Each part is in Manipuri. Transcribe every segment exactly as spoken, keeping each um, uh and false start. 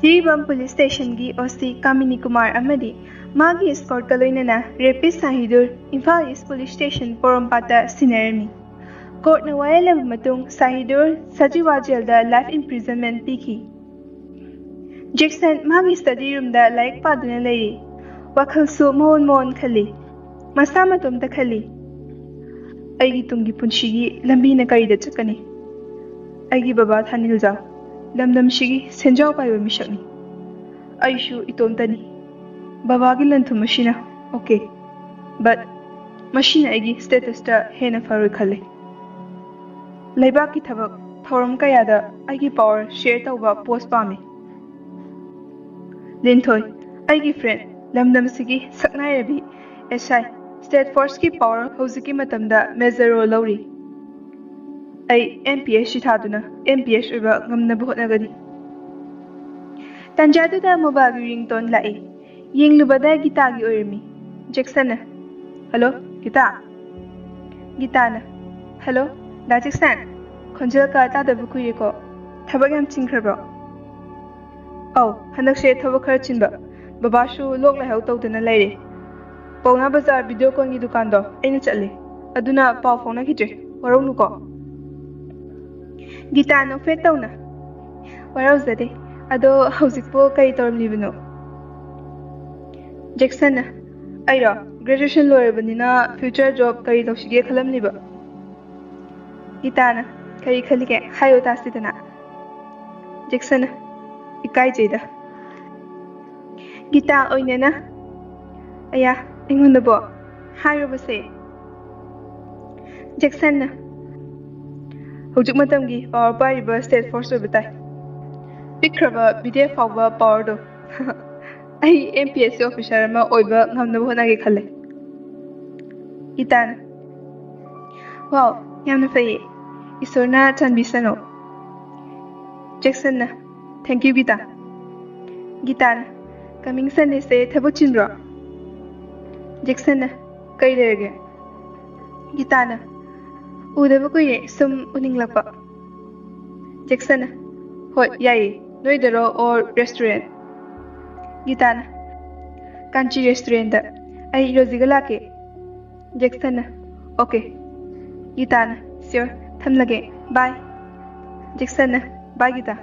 ꯖꯤꯔꯤꯕꯥꯝ ꯄꯨꯂꯤꯁ ꯁ꯭ꯇꯦꯁꯟꯒꯤ ꯑꯣ ꯁꯤ ꯀꯥꯃꯤꯅꯤ ꯀꯨꯃꯥꯔ ꯑꯃꯗꯤ ꯃꯥꯒꯤ ꯏꯁꯀꯣꯔꯠꯀ ꯂꯣꯏꯅꯅ ꯔꯦꯄꯤꯁ ꯁꯥꯍꯤꯗꯨꯔ ꯏꯝꯐꯥꯜ ꯏꯁ ꯄꯨꯂꯤꯁ ꯁ꯭ꯇꯦꯁꯟ ꯄꯣꯔꯣꯝꯄꯥꯠꯇ ꯁꯤꯟꯅꯔꯝꯃꯤ꯫ ꯀꯣꯔꯠꯅ ꯋꯥꯌꯦꯜꯂꯕ ꯃꯇꯨꯡ ꯁꯥꯍꯤꯗꯨꯔ ꯁꯖꯤꯋꯥ ꯖꯦꯜꯗ ꯂꯥꯏꯐ ꯏꯝꯄ꯭ꯔꯤꯖꯟꯃꯦꯟ ꯄꯤꯈꯤ꯫ ꯖꯦꯛꯁꯟ ꯃꯥꯒꯤ ꯁ꯭ꯇꯗꯤ ꯔꯨꯝꯗ ꯂꯥꯏꯔꯤꯛ ꯄꯥꯗꯨꯅ ꯂꯩꯔꯤ꯫ ꯋꯥꯈꯜꯁꯨ ꯃꯑꯣꯟ ꯃꯑꯣꯟ ꯈꯜꯂꯤ꯫ ꯃꯁꯥ ꯃꯇꯣꯝꯇ ꯈꯜꯂꯤ, "ꯑꯩꯒꯤ ꯇꯨꯡꯒꯤ ꯄꯨꯟꯁꯤꯒꯤ ꯂꯝꯕꯤꯅ ꯀꯔꯤꯗ ꯆꯠꯀꯅꯤ? ꯑꯩꯒꯤ ꯕꯕꯥ ꯊꯥꯅꯤꯜꯖꯥ ꯂꯝꯗꯝꯁꯤꯒꯤ ꯁꯦꯟꯖꯥꯎ ꯄꯥꯏꯕ ꯃꯤꯁꯛꯅꯤ꯫ ꯑꯩꯁꯨ ꯏꯇꯣꯝꯇꯅꯤ꯫ ꯕꯕꯥꯒꯤ ꯂꯟ-ꯊꯨꯝ ꯑꯁꯤꯅ ꯑꯣꯀꯦ, but ꯃꯁꯤꯅ ꯑꯩꯒꯤ ꯁ꯭ꯇꯦꯇꯁꯇ ꯍꯦꯟꯅ ꯐꯔꯣꯏ ꯈꯜꯂꯤ꯫ ꯂꯩꯕꯥꯛꯀꯤ ꯊꯕꯛ ꯊꯧꯔꯝ ꯀꯌꯥꯗ ꯑꯩꯒꯤ ꯄꯥꯋꯔ ꯁꯦꯌꯔ ꯇꯧꯕ ꯄꯣꯁ ꯄꯥꯝꯃꯤ꯫ ꯂꯤꯟꯊꯣꯏ, ꯑꯩꯒꯤ ꯐ꯭ꯔꯦꯟ, ꯂꯝꯗꯝꯁꯤꯒꯤ ꯁꯛꯅꯥꯏꯔꯕꯤ ꯑꯦꯁ ꯑꯥꯏ, ꯁ꯭ꯇꯦꯠ ꯐꯣꯔꯁꯀꯤ ꯄꯥꯋꯔ ꯍꯧꯖꯤꯛꯀꯤ ꯃꯇꯝꯗ ꯃꯦꯖꯔ ꯔꯣꯜ ꯂꯧꯔꯤ꯫ ꯑꯩ ꯑꯦꯝ ꯄꯤ ꯑꯦꯁ ꯁꯤ ꯊꯥꯗꯨꯅ ꯑꯦꯝ ꯄꯤ ꯑꯦꯁ ꯑꯣꯏꯕ ꯉꯝꯅꯕ ꯍꯣꯠꯅꯒꯅꯤ꯫" ꯇꯥꯟꯖꯥꯗꯨꯗ ꯃꯣꯕꯥꯏꯜꯒꯤ ꯔꯤꯡꯇꯣꯟ ꯂꯥꯛꯏ꯫ ꯌꯦꯡꯂꯨꯕꯗ ꯒꯤꯇꯥꯒꯤ ꯑꯣꯏꯔꯝꯃꯤ꯫ ꯖꯦꯛꯁꯟꯅ, "ꯍꯜꯂꯣ, ꯒꯤꯇꯥ?" ꯒꯤꯇꯥꯅ, "ꯍꯜꯂꯣ, ꯗꯥ ꯖꯦꯛꯁꯟ꯫ ꯈꯣꯟꯖꯦꯜ ꯀꯥ ꯇꯥꯗꯕ ꯀꯨꯏꯔꯦꯀꯣ꯫ ꯊꯕꯛ ꯌꯥꯝ ꯆꯤꯟꯈ꯭ꯔꯕ꯭ꯔꯣ?" "ꯑꯧ, ꯍꯟꯗꯛꯁꯦ ꯊꯕꯛ ꯈꯔ ꯆꯤꯟꯕ꯫ ꯕꯕꯥꯁꯨ ꯂꯣꯛ ꯂꯥꯏꯍꯧ ꯇꯧꯗꯅ ꯂꯩꯔꯦ꯫ ꯄꯥꯎꯅꯥ ꯕꯖꯥꯔ ꯚꯤꯗꯤꯑꯣꯀꯣꯟꯒꯤ ꯗꯨꯀꯥꯟꯗꯣ ꯑꯩꯅ ꯆꯠꯂꯦ꯫ ꯑꯗꯨꯅ ꯄꯥꯎ ꯐꯥꯎꯅꯈꯤꯗ꯭ꯔꯦ꯫ ꯋꯥꯔꯧꯅꯨꯀꯣ꯫" ꯒꯤꯇꯥ ꯅꯣꯛꯐꯦꯠ ꯇꯧꯅ, "ꯋꯥꯔꯧꯖꯗꯦ꯫ ꯑꯗꯣ ꯍꯧꯖꯤꯛꯄꯨ ꯀꯔꯤ ꯇꯧꯔꯝꯂꯤꯕꯅꯣ?" ꯖꯦꯛꯁꯟꯅ, "ꯑꯩꯔꯣ? ꯒ꯭ꯔꯦꯖꯨꯑꯦꯁꯟ ꯂꯣꯏꯔꯕꯅꯤꯅ ꯐ꯭ꯌꯨꯆꯔ ꯖꯣꯕ ꯀꯔꯤ ꯇꯧꯁꯤꯒꯦ ꯈꯜꯂꯝꯂꯤꯕ?" ꯒꯤꯇꯥꯅ, "ꯀꯔꯤ ꯈꯜꯂꯤꯒꯦ? ꯍꯥꯏꯌꯨ ꯇꯥꯁꯤꯗꯅ꯫" ꯖꯦꯛꯁꯟꯅ, "ꯏꯀꯥꯏꯖꯩꯗ꯫" ꯒꯤꯇꯥ ꯑꯣꯏꯅꯅ, "ꯑꯌꯥ, ꯑꯩꯉꯣꯟꯗꯕꯣ? ꯍꯥꯏꯔꯨꯕꯁꯦ꯫" ꯖꯦꯛꯁꯟꯅ, "ꯍꯧꯖꯤꯛ ꯃꯇꯝꯒꯤ ꯄꯥꯋꯔ ꯄꯥꯏꯔꯤꯕ ꯁ꯭ꯇꯦꯠ ꯐꯣꯔꯁ ꯑꯣꯏꯕ ꯇꯥꯏ꯫ ꯄꯤꯛꯈ꯭ꯔꯕ ꯚꯤꯗꯤꯑꯦꯐ ꯐꯥꯎꯕ ꯄꯥꯋꯔꯗꯣ꯫ ꯑꯩ M P S C officer ꯑꯃ ꯑꯣꯏꯕ ꯉꯝꯅꯕ ꯍꯣꯠꯅꯒꯦ ꯈꯜꯂꯦ꯫" ꯒꯤꯇꯥꯅ, "ꯋꯥꯎ, ꯌꯥꯝꯅ ꯐꯩꯌꯦ꯫ ꯏꯁꯣꯔꯅ ꯆꯥꯟꯕꯤꯁꯅꯨ꯫" ꯖꯦꯛꯁꯟꯅ, "Thank you, ꯒꯤꯇꯥ꯫" ꯒꯤꯇꯥꯅ, "Coming Sundayꯁꯦ ꯊꯕꯛ ꯆꯤꯟꯕ꯭ꯔꯣ?" ꯖꯦꯛꯁꯟꯅ, "ꯀꯩ ꯂꯩꯔꯒꯦ?" ꯒꯤꯇꯥꯅ, "ꯎꯗꯕ ꯀꯨꯏꯔꯦ, ꯁꯨꯝ ꯎꯅꯤꯡꯂꯛꯄ꯫" ꯖꯦꯛꯁꯟꯅ, "ꯍꯣꯏ, ꯌꯥꯏꯌꯦ, ꯅꯣꯏꯗꯔꯣ or restaurant?" ꯒꯤꯇꯥꯅ, "ꯀꯥꯟꯆꯤ restaurantꯇ, ꯑꯩ ꯔꯣꯖꯤꯒ ꯂꯥꯛꯀꯦ꯫" ꯖꯦꯛꯁꯟꯅ, "Okay꯫" ꯒꯤꯇꯥꯅ, "Sure, ꯊꯝꯂꯒꯦ, bye꯫" ꯖꯦꯛꯁꯟꯅ, "Bye, guitar."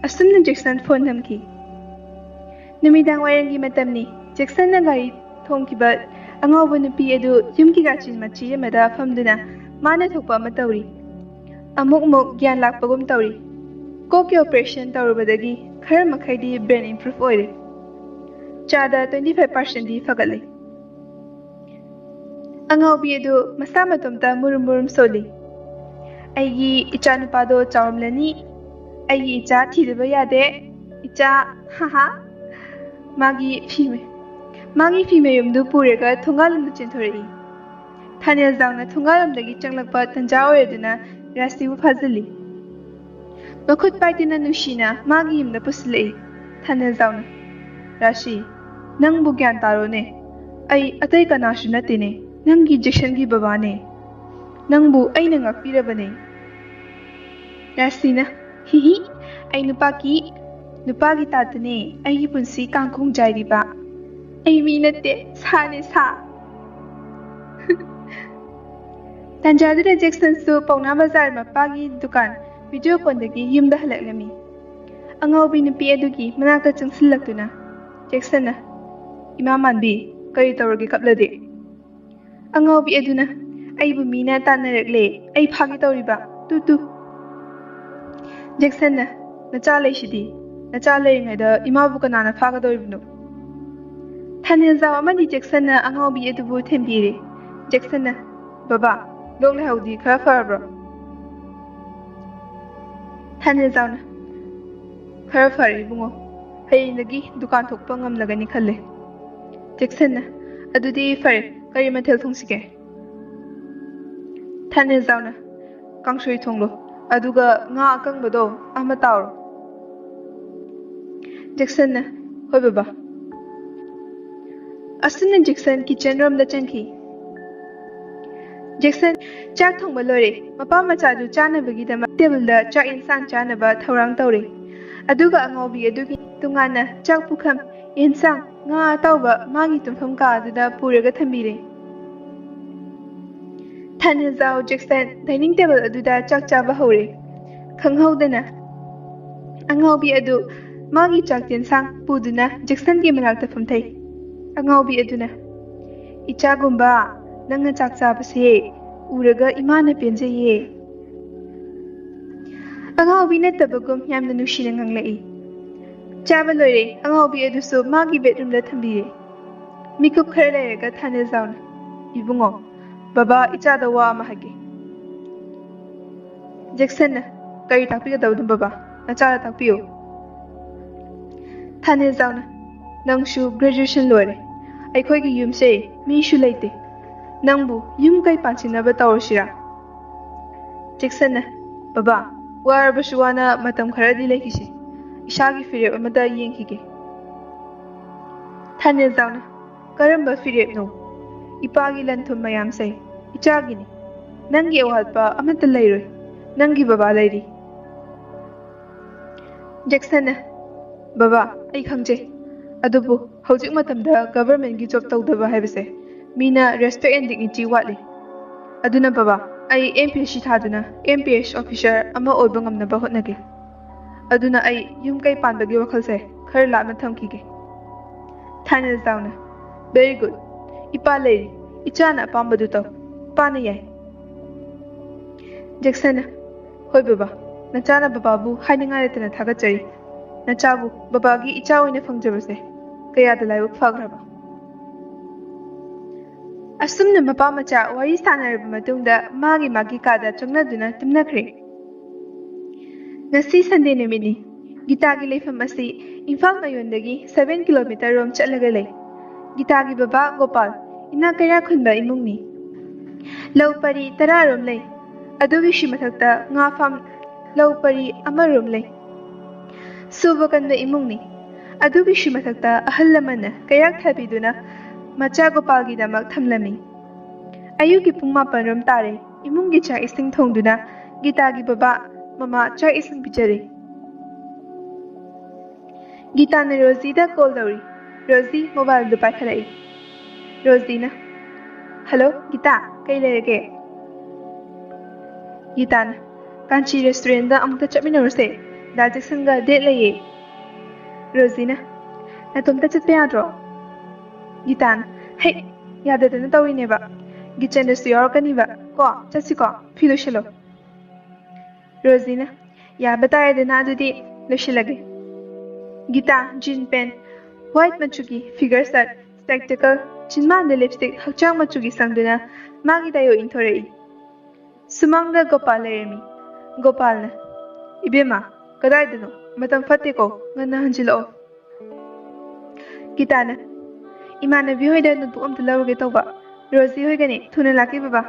ꯑꯁꯨꯝꯅ ꯖꯦꯛꯁꯟ phone ꯊꯝꯈꯤ꯫ ꯅꯨꯃꯤꯗꯥꯡ ꯋꯥꯏꯔꯝꯒꯤ ꯃꯇꯝꯅꯤ꯫ ꯖꯦꯛꯁꯟꯅ ꯒꯥꯔꯤ ꯊꯣꯡꯈꯤꯕ ꯑꯉꯥꯎꯕ ꯅꯨꯄꯤ ꯑꯗꯨ ꯌꯨꯝꯒꯤ ꯀꯥꯆꯤꯟ ꯃꯆꯤ ꯑꯃꯗ ꯐꯝꯗꯨꯅ ꯃꯥꯅ ꯊꯣꯛꯄ ꯑꯃ ꯇꯧꯔꯤ꯫ ꯑꯃꯨꯛ ꯑꯃꯨꯛ ꯒ꯭ꯌꯥꯟ ꯂꯥꯛꯄꯒꯨꯝ ꯇꯧꯔꯤ꯫ ꯀꯣꯛꯀꯤ operation ꯇꯧꯔꯨꯕꯗꯒꯤ ꯈꯔ ꯃꯈꯩꯗꯤ brain improve ꯑꯣꯏꯔꯦ꯫ ꯆꯥꯗ twenty five percentꯗꯤ ꯐꯒꯠꯂꯦ꯫ ꯑꯉꯥꯎꯕꯤ ꯑꯗꯨ ꯃꯁꯥ ꯃꯇꯣꯝꯇ ꯃꯨꯔꯨꯝ ꯃꯨꯔꯨꯝ ꯁꯣꯜꯂꯤ꯫ "ꯑꯩꯒꯤ ꯏꯆꯥ ꯅꯨꯄꯥꯗꯣ ꯆꯥꯎꯔꯝꯂꯅꯤ꯫ ꯑꯩꯒꯤ ꯏꯆꯥ ꯊꯤꯗꯕ ꯌꯥꯗꯦ꯫ ꯏꯆꯥ, ꯍꯥꯍꯥ꯫" ꯃꯥꯒꯤ ꯐꯤ ꯃ-, ꯃꯥꯒꯤ ꯐꯤ ꯃꯌꯨꯝꯗꯨ ꯄꯨꯔꯒ ꯊꯣꯡꯒꯥꯜꯂꯣꯝꯗ ꯆꯦꯟꯊꯣꯔꯛꯏ꯫ ꯊꯥꯅꯦꯜꯖꯥꯎꯅ ꯊꯣꯡꯒꯥꯜꯂꯣꯝꯗꯒꯤ ꯆꯪꯂꯛꯄ ꯇꯟꯖꯥ ꯑꯣꯏꯔꯗꯨꯅ ꯔꯥꯁꯤꯕꯨ ꯐꯥꯖꯤꯜꯂꯤ꯫ ꯃꯈꯨꯠ ꯄꯥꯏꯗꯨꯅ ꯅꯨꯡꯁꯤꯅ ꯃꯥꯒꯤ ꯌꯨꯝꯗ ꯄꯨꯁꯤꯜꯂꯛꯏ꯫ ꯊꯥꯅꯦꯜꯖꯥꯎꯅ, "ꯔꯥꯁꯤ, ꯅꯪꯕꯨ ꯒ꯭ꯌꯥꯟ ꯇꯥꯔꯣꯅꯦ꯫ ꯑꯩ ꯑꯇꯩ ꯀꯅꯥꯁꯨ ꯅꯠꯇꯦꯅꯦ, ꯅꯪꯒꯤ ꯖꯦꯛꯁꯟꯒꯤ ꯕꯕꯥꯅꯦ꯫ ꯅꯪꯕꯨ ꯑꯩꯅ ꯉꯥꯛꯄꯤꯔꯕꯅꯦ꯫" ꯔꯥꯁꯤꯅ, "ꯍꯤꯍꯤ, ꯑꯩ ꯅꯨꯄꯥꯒꯤ, ꯅꯨꯄꯥꯒꯤ ꯇꯥꯇꯅꯦ ꯑꯩꯒꯤ ꯄꯨꯟꯁꯤ ꯀꯥꯡꯈꯣꯡ ꯆꯥꯏꯔꯤꯕ꯫ ꯑꯩ ꯃꯤ ꯅꯠꯇꯦ, ꯁꯥꯅꯦ, ꯁꯥ꯫" ꯇꯥꯟꯖꯥꯗꯨꯗ ꯖꯦꯛꯁꯟꯁꯨ ꯄꯥꯎꯅꯥ ꯕꯖꯥꯔ ꯃꯄꯥꯒꯤ ꯗꯨꯀꯥꯟ video conꯗꯒꯤ ꯌꯨꯝꯗ ꯍꯜꯂꯛꯂꯝꯃꯤ꯫ ꯑꯉꯥꯎꯕꯤ ꯅꯨꯄꯤ ꯑꯗꯨꯒꯤ ꯃꯅꯥꯛꯇ ꯆꯪꯁꯤꯜꯂꯛꯇꯨꯅ ꯖꯦꯛꯁꯟꯅ, "ꯏꯃꯥ ꯃꯥꯟꯕꯤ, ꯀꯔꯤ ꯇꯧꯔꯒꯦ ꯀꯞꯂꯗꯤ?" ꯑꯉꯥꯎꯕꯤ ꯑꯗꯨꯅ, "ꯑꯩꯕꯨ ꯃꯤꯅ ꯇꯥꯟꯅꯔꯛꯂꯦ, ꯑꯩ ꯐꯥꯒꯦ ꯇꯧꯔꯤꯕ, ꯇꯨ ꯇꯨ꯫" ꯖꯦꯛꯁꯟꯅ, "ꯅꯆꯥ ꯂꯩꯁꯤꯗꯤ, ꯅꯆꯥ ꯂꯩꯔꯤꯉꯩꯗ ꯏꯃꯥꯕꯨ ꯀꯅꯥꯅ ꯐꯥꯒꯗꯧꯔꯤꯕꯅꯣ?" ꯊꯥꯅꯦꯜꯖꯥꯎ ꯑꯃꯗꯤ ꯖꯦꯛꯁꯟꯅ ꯑꯉꯥꯎꯕꯤ ꯑꯗꯨꯕꯨ ꯊꯦꯝꯕꯤꯔꯦ꯫ ꯖꯦꯛꯁꯟꯅ, "ꯕꯕꯥ, ꯂꯣꯛ ꯂꯥꯏꯍꯧꯗꯤ ꯈꯔ ꯐꯔꯕ꯭ꯔꯣ?" ꯊꯥꯅꯦꯜꯖꯥꯎꯅ, "ꯈꯔ ꯐꯔꯦ ꯏꯕꯨꯡꯉꯣ, ꯍꯌꯦꯡꯗꯒꯤ ꯗꯨꯀꯥꯟ ꯊꯣꯛꯄ ꯉꯝꯂꯒꯅꯤ ꯈꯜꯂꯦ꯫" ꯖꯦꯛꯁꯟꯅ, "ꯑꯗꯨꯗꯤ ꯐꯔꯦ, ꯀꯔꯤ ꯃꯊꯦꯜ ꯊꯣꯡꯁꯤꯒꯦ?" ꯊꯥꯅꯦꯜꯖꯥꯎꯅ, "ꯀꯥꯡꯁꯣꯏ ꯊꯣꯡꯂꯣ, ꯑꯗꯨꯒ ꯉꯥ ꯑꯀꯪꯕꯗꯣ ꯑꯃ ꯇꯥꯎꯔꯣ꯫ ꯖꯦꯛꯁꯟꯅ, "ꯍꯣꯏ ꯕꯕꯥ"꯫ ꯑꯁꯨꯝꯅ ꯖꯦꯛꯁꯟ ꯀꯤꯆꯟ ꯔꯣꯝꯗ ꯆꯪꯈꯤ꯫ ꯖꯦꯛꯁꯟ ꯆꯥꯛ ꯊꯣꯡꯕ ꯂꯣꯏꯔꯦ꯫ ꯃꯄꯥ ꯃꯆꯥꯗꯨ ꯆꯥꯅꯕꯒꯤꯗꯃꯛ ꯇꯦꯕꯜꯗ ꯆꯥꯛ ꯌꯦꯟꯁꯥꯡ ꯆꯥꯅꯕ ꯊꯧꯔꯥꯡ ꯇꯧꯔꯦ꯫ ꯑꯗꯨꯒ ꯑꯉꯥꯎꯕꯤ ꯑꯗꯨꯒꯤ ꯇꯣꯉꯥꯟꯅ ꯆꯥꯛ ꯄꯨꯈꯝ, ꯌꯦꯟꯁꯥꯡ, ꯉꯥ ꯑꯇꯥꯎꯕ ꯃꯥꯒꯤ ꯇꯨꯝꯐꯝ ꯀꯥ ꯑꯗꯨꯗ ꯄꯨꯔꯒ ꯊꯝꯕꯤꯔꯦ꯫ ꯊꯥꯅꯦꯖꯥꯎ ꯖꯦꯛꯁꯟ ꯗꯥꯏꯅꯤꯡ ꯇꯦꯕꯜ ꯑꯗꯨꯗ ꯆꯥꯛ ꯆꯥꯕ ꯍꯧꯔꯦ꯫ ꯈꯪꯍꯧꯗꯅ ꯑꯉꯥꯎꯕꯤ ꯑꯗꯨ ꯃꯥꯒꯤ ꯆꯥꯛ ꯌꯦꯟꯁꯥꯡ ꯄꯨꯗꯨꯅ ꯖꯦꯛꯁꯟꯒꯤ ꯃꯅꯥꯛꯇ ꯐꯝꯊꯩ꯫ ꯑꯉꯥꯎꯕꯤ ꯑꯗꯨꯅ, "ꯏꯆꯥꯒꯨꯝꯕ, ꯅꯪꯅ ꯆꯥꯛ ꯆꯥꯕꯁꯦ ꯎꯔꯒ ꯏꯃꯥꯅ ꯄꯦꯟꯖꯩꯌꯦ"꯫ ꯑꯉꯥꯎꯕꯤ ꯅꯠꯇꯕꯒꯨꯝ ꯌꯥꯝꯅ ꯅꯨꯡꯁꯤꯅ ꯉꯥꯡꯂꯛꯏ꯫ ꯆꯥꯕ ꯂꯣꯏꯔꯦ, ꯑꯉꯥꯎꯕꯤ ꯑꯗꯨꯁꯨ ꯃꯥꯒꯤ ꯕꯦꯗꯔꯨꯝꯗ ꯊꯝꯕꯤꯔꯦ꯫ ꯃꯤꯀꯨꯞ ꯈꯔ ꯂꯩꯔꯒ ꯊꯥꯅꯦꯖꯥꯎꯅ, "ꯏꯕꯨꯡꯉꯣ, ꯕꯕꯥ ꯏꯆꯥꯗ ꯋꯥ ꯑꯃ ꯍꯥꯏꯒꯦ"꯫ ꯖꯦꯛꯁꯟꯅ, "ꯀꯔꯤ ꯇꯥꯛꯄꯤꯒꯗꯕꯅꯣ ꯕꯕꯥ? ꯅꯆꯥꯗ ꯇꯥꯛꯄꯤꯌꯨ"꯫ ꯊꯥꯅꯦꯖꯥꯎꯅ, "ꯅꯪꯁꯨ ꯒ꯭ꯔꯦꯖꯨꯑꯦꯁꯟ ꯂꯣꯏꯔꯦ꯫ ꯑꯩꯈꯣꯏꯒꯤ ꯌꯨꯝꯁꯦ ꯃꯤꯁꯨ ꯂꯩꯇꯦ꯫ ꯅꯪꯕꯨ ꯌꯨꯝ ꯀꯩ ꯄꯥꯟꯁꯤꯟꯅꯕ ꯇꯧꯔꯁꯤꯔꯥ?" ꯖꯦꯛꯁꯟꯅ, "ꯕꯕꯥ, ꯋꯥꯔꯕꯁꯨ ꯋꯥꯅ ꯃꯇꯝ ꯈꯔꯗꯤ ꯂꯩꯈꯤꯁꯤ꯫ ꯏꯁꯥꯒꯤ ꯐꯤꯔꯦꯞ ꯑꯃꯗ ꯌꯦꯡꯈꯤꯒꯦ"꯫ ꯊꯥꯅꯦꯖꯥꯎꯅ, "ꯀꯔꯝꯕ ꯐꯤꯔꯦꯞꯅꯣ? ꯏꯄꯥꯒꯤ ꯂꯟ ꯊꯨꯝ ꯃꯌꯥꯝꯁꯦ ꯏꯆꯥꯒꯤꯅꯤ꯫ ꯅꯪꯒꯤ ꯑꯋꯥꯠꯄ ꯑꯃꯠꯇ ꯂꯩꯔꯣꯏ꯫ ꯅꯪꯒꯤ ꯕꯕꯥ ꯂꯩꯔꯤ"꯫ ꯖꯦꯛꯁꯟꯅ, "ꯕꯕꯥ, ꯑꯩ ꯈꯪꯖꯩ꯫ ꯑꯗꯨꯕꯨ ꯍꯧꯖꯤꯛ ꯃꯇꯝꯗ ꯒꯚꯔꯟꯃꯦꯟꯠꯀꯤ ꯖꯣꯕ ꯇꯧꯗꯕ ꯍꯥꯏꯕꯁꯦ ꯃꯤꯅ ꯔꯦꯁꯄꯦꯛ ꯑꯦꯟ ꯗꯤꯒꯅꯤꯇꯤ ꯋꯥꯠꯂꯤ꯫ ꯑꯗꯨꯅ ꯕꯕꯥ, ꯑꯩ ꯑꯦꯝ ꯄꯤ ꯑꯦꯁ ꯁꯤ ꯊꯥꯗꯨꯅ ꯑꯦꯝ ꯄꯤ ꯑꯦꯁ ꯑꯣꯐꯤꯁꯔ ꯑꯃ ꯑꯣꯏꯕ ꯉꯝꯅꯕ ꯍꯣꯠꯅꯒꯦ꯫ ꯑꯗꯨꯅ ꯑꯩ ꯌꯨꯝ ꯀꯩ ꯄꯥꯟꯕꯒꯤ ꯋꯥꯈꯜꯁꯦ ꯈꯔ ꯂꯥꯞꯅ ꯊꯝꯈꯤꯒꯦ"꯫ ꯊꯥꯅꯦꯖꯥꯎꯅ, "ꯚꯦꯔꯤ ꯒꯨꯗ꯫ ꯏꯄꯥ ꯂꯩꯔꯤ꯫ ꯏꯆꯥꯅ ꯑꯄꯥꯝꯕꯗꯨ ꯇꯧ꯫ ꯏꯄꯥꯅ ꯌꯥꯏ"꯫ ꯖꯦꯛꯁꯟꯅ, "ꯍꯣꯏ ꯕꯕꯥ, ꯅꯆꯥꯅ ꯕꯕꯥꯕꯨ ꯍꯥꯏꯅꯤꯡꯉꯥꯏ ꯂꯩꯇꯅ ꯊꯥꯒꯠꯆꯔꯤ꯫ ꯅꯆꯥꯕꯨ ꯕꯕꯥꯒꯤ ꯏꯆꯥ ꯑꯣꯏꯅ ꯐꯪꯖꯕꯁꯦ ꯀꯌꯥꯗ ꯂꯥꯏꯕꯛ ꯐꯈ꯭ꯔꯕ"꯫ ꯑꯁꯨꯝꯅ ꯃꯄꯥ ꯃꯆꯥ ꯋꯥꯔꯤ ꯁꯥꯟꯅꯔꯕ ꯃꯇꯨꯡꯗ ꯃꯥꯒꯤ ꯃꯥꯒꯤ ꯀꯥꯗ ꯆꯪꯅꯗꯨꯅ ꯇꯨꯝꯅꯈ꯭ꯔꯦ꯫ ꯉꯁꯤ ꯁꯟꯗꯦ ꯅꯨꯃꯤꯠꯅꯤ꯫ ꯒꯤꯇꯥꯒꯤ ꯂꯩꯐꯝ ꯑꯁꯤ ꯏꯝꯐꯥꯜ ꯃꯌꯣꯟꯗꯒꯤ ꯁꯚꯦꯟ ꯀꯤꯂꯣꯃꯤꯇꯔ ꯔꯣꯝ ꯆꯠꯂꯒ ꯂꯩ꯫ ꯒꯤꯇꯥꯒꯤ ꯕꯕꯥ ꯒꯣꯄꯥꯜ ꯏꯅꯥꯛ ꯀꯩꯔꯥꯛ ꯈꯨꯟꯕ ꯏꯃꯨꯡꯅꯤ꯫ ꯂꯧ ꯄꯔꯤ ꯇꯔꯥꯔꯣꯝ ꯂꯩ꯫ ꯑꯗꯨꯒꯤꯁꯨ ꯃꯊꯛꯇ ꯉꯥ ꯐꯥꯝ, ꯂꯧ ꯄꯔꯤ ꯑꯃꯔꯣꯝ ꯂꯩ꯫ ꯁꯨꯕ ꯀꯟꯕ ꯏꯃꯨꯡꯅꯤ꯫ ꯑꯗꯨꯒꯤꯁꯨ ꯃꯊꯛꯇ ꯑꯍꯜ ꯂꯃꯟꯅ ꯀꯌꯥꯛ ꯊꯥꯕꯤꯗꯨꯅ ꯃꯆꯥ ꯒꯣꯄꯥꯜꯒꯤꯗꯃꯛ ꯊꯝꯂꯝꯃꯤ꯫ ꯑꯌꯨꯛꯀꯤ ꯄꯨꯡ ꯃꯥꯄꯟ ꯔꯣꯝ ꯇꯥꯔꯦ꯫ ꯏꯃꯨꯡꯒꯤ ꯆꯥꯛ ꯏꯁꯤꯡ ꯊꯣꯡꯗꯨꯅ ꯒꯤꯇꯥꯒꯤ ꯕꯕꯥ ꯃꯃꯥ ꯆꯥꯛ ꯏꯁꯤꯡ ꯄꯤꯖꯔꯦ꯫ ꯒꯤꯇꯥꯅ ꯔꯣꯖꯤꯗ ꯀꯣꯜ ꯇꯧꯔꯤ꯫ ꯔꯣꯖꯤ ꯃꯣꯕꯥꯏꯜꯗꯨ ꯄꯥꯏꯈꯠꯂꯛꯏ꯫ ꯔꯣꯖꯤꯅ, "ꯍꯜꯂꯣ ꯒꯤꯇꯥ, ꯀꯩ ꯂꯩꯔꯒꯦ?" ꯒꯤꯇꯥꯅ, "ꯀꯥꯟꯆꯤ ꯔꯦꯁꯇꯨꯔꯦꯟꯗ ꯑꯃꯨꯛꯇ ꯆꯠꯃꯤꯟꯅꯔꯨꯁꯦ꯫ ꯗꯥ ꯖꯦꯛꯁꯟꯒ ꯗꯦꯠ ꯂꯩꯌꯦ꯫" ꯔꯣꯖꯤꯅ, "ꯅꯇꯣꯝꯇ ꯆꯠꯄ ꯌꯥꯗ꯭ꯔꯣ?" ꯒꯤꯇꯥꯅ, "ꯍꯩ, ꯌꯥꯗꯗꯅ ꯇꯧꯔꯤꯅꯦꯕ꯫ ꯒꯤꯆꯟꯗꯁꯨ ꯌꯥꯎꯔꯛꯀꯅꯤꯕ꯫ ꯀꯣ, ꯆꯠꯁꯤꯀꯣ꯫ ꯐꯤ ꯂꯣꯏꯁꯜꯂꯣ꯫" ꯔꯣꯖꯤꯅ, "ꯌꯥꯕ ꯇꯥꯔꯦꯗꯅ, ꯑꯗꯨꯗꯤ ꯂꯣꯏꯁꯤꯜꯂꯒꯦ꯫" ꯒꯤꯇꯥ ꯖꯤꯟ ꯄꯦꯟ, ꯋꯥꯏꯠ ꯃꯆꯨꯒꯤ ꯐꯤꯒꯔ ꯁꯔꯠ, ꯁ꯭ꯄꯦꯛꯇꯦꯀꯜ, ꯆꯤꯟꯕꯥꯟꯗ ꯂꯤꯞꯁꯇꯤꯛ, ꯍꯛꯆꯥꯡ ꯃꯆꯨꯒꯤ ꯁꯪꯗꯨꯅ ꯃꯥꯒꯤ ꯗꯥꯏꯌꯣ ꯏꯟꯊꯣꯔꯛꯏ꯫ ꯁꯨꯃꯥꯡꯗ ꯒꯣꯄꯥꯜ ꯂꯩꯔꯝꯃꯤ꯫ ꯒꯣꯄꯥꯜꯅ, "ꯏꯕꯦꯝꯃ, ꯀꯗꯥꯏꯗꯅꯣ? ꯃꯇꯝ ꯐꯠꯇꯦꯀꯣ, ꯉꯟꯅ ꯍꯟꯖꯤꯜꯂꯛꯑꯣ꯫" ꯒꯤꯇꯥꯅ, "ꯏꯃꯥꯟꯅꯕꯤ ꯍꯣꯏꯗ ꯅꯣꯠꯕꯨꯛ ꯑꯝꯇ ꯂꯧꯔꯨꯒꯦ ꯇꯧꯕ꯫ ꯔꯣꯖꯤ ꯍꯣꯏꯒꯅꯤ, ꯊꯨꯅ ꯂꯥꯛꯀꯦ ꯕꯕꯥ꯫"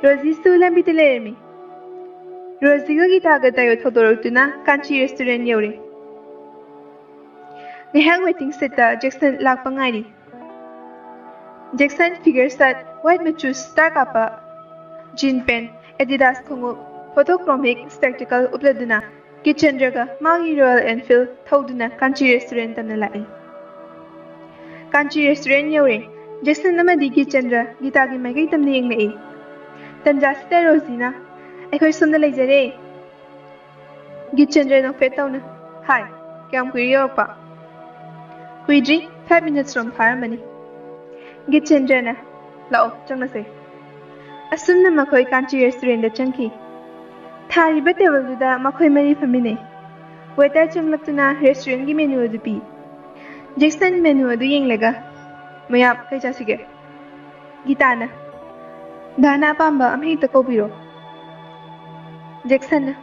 ꯔꯣꯖꯤꯁꯨ ꯂꯝꯕꯤꯗ ꯂꯩꯔꯝꯃꯤ꯫ ꯔꯣꯖꯤꯒ ꯒꯤꯇꯥꯒ ꯗꯥꯏꯌꯣ ꯊꯧꯗꯣꯔꯛꯇꯨꯅ ꯀꯥꯟꯆꯤ ꯔꯦꯁꯇꯨꯔꯦꯟ ꯌꯧꯔꯦ꯫ ꯉꯥꯏꯍꯥꯛ ꯋꯦꯇꯤꯡ ꯁꯦꯠꯇ ꯖꯦꯛꯁꯟ ꯂꯥꯛꯄ ꯉꯥꯏꯔꯤ꯫ ꯖꯦꯛꯁꯟ ꯐꯤꯒꯔ ꯁꯔꯠ, ꯋꯥꯏꯠ ꯃꯆꯨ ꯁ꯭ꯇꯥꯔ ꯀꯥꯞꯄ ꯖꯤꯟ ꯄꯦꯟ, ꯑꯦꯗꯤꯗꯥꯁ ꯈꯣꯡꯎꯞ, ꯐꯣꯇꯣꯀ꯭ꯔꯣꯃꯤꯛ ꯁ꯭ꯄꯦꯛꯇꯦꯀꯜ ꯎꯞꯂꯗꯨꯅ ꯒꯤꯆꯟꯗ꯭ꯔꯒ ꯃꯥꯒꯤ ꯔꯣꯌꯦꯜ ꯑꯦꯟꯐꯤꯜ ꯊꯧꯗꯨꯅ ꯀꯥꯟꯆꯤ ꯔꯦꯁꯇꯨꯔꯦꯟ ꯇꯝꯅ ꯂꯥꯛꯏ꯫ ꯀꯥꯟꯆꯤ ꯔꯦꯁꯇꯨꯔꯦꯟ ꯌꯧꯔꯦ꯫ ꯖꯦꯛꯁꯟ ꯑꯃꯗꯤ ꯒꯤꯆꯟꯗ꯭ꯔ ꯒꯤꯇꯥꯒꯤ ꯃꯥꯏꯀꯩ ꯇꯝꯅ ꯌꯦꯡꯂꯛꯏ꯫ ꯇꯟꯖꯥꯁꯤꯗ ꯔꯣꯖꯤꯅ, "ꯑꯩꯈꯣꯏ ꯁꯣꯝꯗ ꯂꯩꯖꯔꯦ꯫" ꯒꯤꯆꯟꯗ꯭ꯔ ꯅꯣꯛꯐꯦꯠ ꯇꯧꯅ, "ꯍꯥꯏ, ꯀꯌꯥꯝ ꯀꯨꯏꯔꯦ ꯌꯧꯔꯛꯄ?" "ꯀꯨꯏꯗ꯭ꯔꯤ, ꯐꯥꯏꯚ ꯃꯤꯅꯠꯁ ꯔꯣꯝ ꯐꯥꯔꯝꯃꯅꯤ꯫" ꯒꯤꯆꯟꯗ꯭ꯔꯅ, "ꯂꯥꯛꯑꯣ, ꯆꯪꯉꯁꯦ꯫" ꯑꯁꯨꯝꯅ ꯃꯈꯣꯏ ꯀꯥꯟꯆꯤ ꯔꯦꯁꯇꯨꯔꯦꯟꯗ ꯆꯪꯈꯤ꯫ ꯊꯥꯔꯤꯕ ꯇꯦꯕꯜꯗꯨꯗ ꯃꯈꯣꯏ ꯃꯔꯤ ꯐꯝꯃꯤꯟꯅꯩ꯫ ꯋꯦꯇꯔ ꯆꯪꯂꯛꯇꯨꯅ ꯔꯦꯁꯇꯨꯔꯦꯟꯒꯤ ꯃꯦꯅꯨ ꯑꯗꯨ ꯄꯤ꯫ ꯖꯦꯛꯁꯟ ꯃꯦꯅꯨ ꯑꯗꯨ ꯌꯦꯡꯂꯒ, "ꯃꯌꯥꯝ ꯀꯩ ꯆꯥꯁꯤꯒꯦ?" ꯒꯤꯇꯥꯅ, "ꯗꯥꯅ ꯑꯄꯥꯝꯕ ꯑꯃꯍꯦꯛꯇ ꯀꯧꯕꯤꯔꯣ꯫" ꯖꯦꯛꯁꯟꯅ,